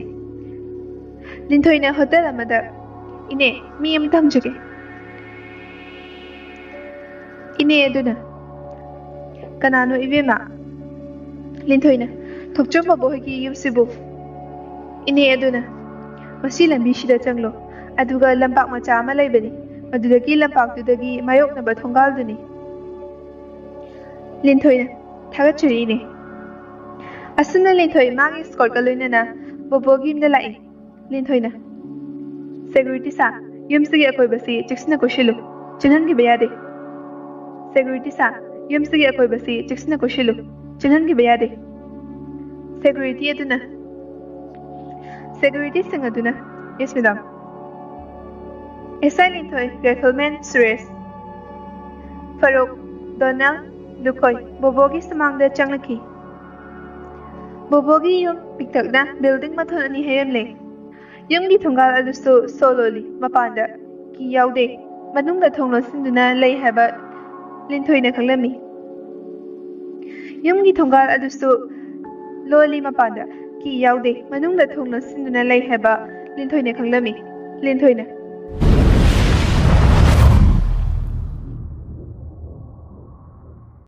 ꯂꯤꯟꯊꯣꯏꯅ ꯍꯣꯇꯦꯜ ꯑꯃꯗ, "ꯏꯅꯦ, ꯃꯤ ꯑꯃꯇ ꯍꯪꯖꯒꯦ꯫" ꯏꯅꯦ ꯑꯗꯨꯅ, "ꯀꯅꯥꯅꯣ ꯏꯕꯦꯝꯃ?" ꯂꯤꯟꯊꯣꯏꯅ, "ꯊꯣꯛꯆꯣꯝ ꯕꯣꯕꯣ ꯍꯣꯏꯒꯤ ꯌꯨꯝꯁꯤꯕꯨ?" ꯏꯅꯦ ꯑꯗꯨꯅ, "ꯃꯁꯤ ꯂꯝꯕꯤꯁꯤꯗ ꯆꯪꯂꯣ, ꯑꯗꯨꯒ ꯂꯝꯄꯥꯛ ꯃꯆꯥ ꯑꯃ ꯂꯩꯕꯅꯤ, ꯃꯗꯨꯗꯒꯤ ꯂꯝꯄꯥꯛꯇꯨꯗꯒꯤ ꯃꯥꯌꯣꯛꯅꯕ ꯊꯣꯡꯒꯥꯜꯗꯨꯅꯤ꯫" ꯂꯤꯟꯊꯣꯏꯅ, "ꯊꯥꯒꯠꯆꯔꯤ ꯏꯅꯦ꯫" ꯑꯁꯨꯝꯅ ꯂꯤꯟꯊꯣꯏ ꯃꯥꯒꯤ ꯁ꯭ꯀꯣꯔꯠꯀ ꯂꯣꯏꯅꯅ ꯕꯣꯕꯣꯒꯤ ꯌꯨꯝꯗ ꯂꯥꯛꯏ꯫ ꯂꯤꯟꯊꯣꯏꯅ, "ꯁꯦꯀ꯭ꯌꯨꯔꯤꯇꯤ ꯁꯥꯔ, ꯌꯨꯝꯁꯤꯒꯤ ꯑꯀꯣꯏꯕꯁꯤ ꯆꯦꯛꯁꯤꯟꯅ ꯀꯣꯏꯁꯤꯜꯂꯨ, ꯆꯦꯜꯍꯟꯈꯤꯕ ꯌꯥꯗꯦ꯫" ꯁꯦꯀ꯭ꯌꯨꯔꯤꯇꯤ ꯁꯥꯔ, ꯌꯨꯝꯁꯤꯒꯤ ꯑꯀꯣꯏꯕꯁꯤ ꯆꯦꯛꯁꯤꯟꯅ ꯀꯣꯏꯁꯤꯜꯂꯨ, ꯆꯦꯜꯍꯟꯈꯤꯕ ꯌꯥꯗꯦ꯫ ꯁꯦꯀ꯭ꯌꯨꯔꯤꯇꯤ ꯑꯗꯨꯅ, ꯁꯦꯀ꯭ꯌꯨꯔꯤꯇꯤꯁꯤꯡ ꯑꯗꯨꯅ, "ꯌꯦꯁ ꯃꯦꯗꯥꯝ꯫" ꯑꯦꯁ ꯑꯥꯏ ꯂꯤꯟꯊꯣꯏ, ꯔꯥꯏꯐꯜꯃꯦꯟ ꯁꯨꯔꯦꯁ, ꯐꯔꯨꯛ, ꯗꯣꯅꯦꯜ, ꯂꯨꯈꯣꯏ ꯕꯣꯕꯣꯒꯤ ꯁꯨꯃꯥꯡꯗ ꯆꯪꯂꯛꯈꯤ꯫ ꯕꯣꯕꯣꯒꯤ ꯌꯨꯝ ꯄꯤꯛꯇꯛꯅ ꯕꯤꯜꯗꯤꯡ ꯃꯊꯣꯟ ꯑꯅꯤ ꯍꯩꯔꯝꯂꯦ꯫ ꯌꯨꯝꯒꯤ ꯊꯣꯡꯒꯥꯜ ꯑꯗꯨꯁꯨ ꯁꯣ ꯂꯣꯜꯂꯤ꯫ ꯃꯄꯥꯟꯗ ꯀꯤ ꯌꯥꯎꯗꯦ꯫ ꯃꯅꯨꯡꯗ ꯊꯣꯡ ꯂꯣꯟꯁꯤꯟꯗꯨꯅ ꯂꯩ ꯍꯥꯏꯕ ꯂꯤꯟꯊꯣꯏꯅ ꯈꯪꯂꯝꯃꯤ꯫ ꯌꯨꯝꯒꯤ ꯊꯣꯡꯒꯥꯜ ꯑꯗꯨꯁꯨ ꯂꯣꯜꯂꯤ꯫ ꯃꯄꯥꯟꯗ ꯀꯤ ꯌꯥꯎꯗꯦ꯫ ꯃꯅꯨꯡꯗ ꯊꯣꯡ ꯂꯣꯟꯁꯤꯟꯗꯨꯅ ꯂꯩ ꯍꯥꯏꯕ ꯂꯤꯟꯊꯣꯏꯅ ꯈꯪꯂꯝꯃꯤ꯫ ꯂꯤꯟꯊꯣꯏꯅ,